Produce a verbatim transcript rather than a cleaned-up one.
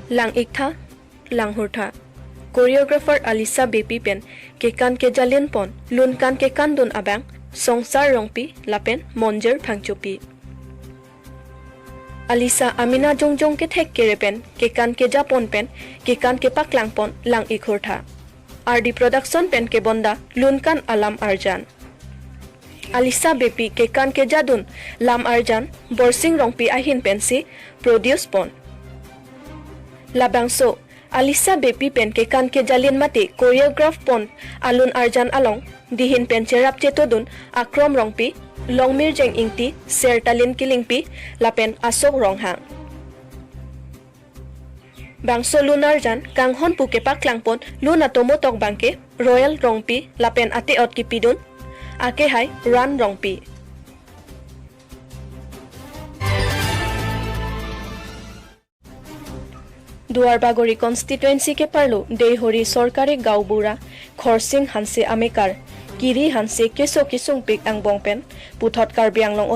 Lang-iktha, langhurtha. Choreographer Alisa Beypi pen kekan kejalin pon, lunkan kekandun abang Songsar Rongpi lapen Monjir Phangchopi. Alisa amena jongjong kethek kere pen kekan kejapon pen kekan kepaklang pon lang-ikhurtha. R D Production pen kebonda lunkan alam arjan. Alisa Beypi kekan kejadun lam arjan Borsing Rongpi ahin pensi produce pon. Labangso Alisa Beypi pen kekan kejalin mate choreograph pon alun arjan along dihin pen cherap chetodun Akrom Rongpi, Longmirjeng Ingti, Sertalin Killingpi lapen Asok Ronghang. Bangso lun arjan kanghon pu kepaklang pon lun atomo tok bangke Royal Rongpi lapen ate-ot kipidun akehai Ran Rongpi. Duarbagori constituency keparlo Deihori Sorkari Gaonbura Khorsing Hanse amekar Kiri Hanse keso kesungpik angbong pen puthot Karbi Anglong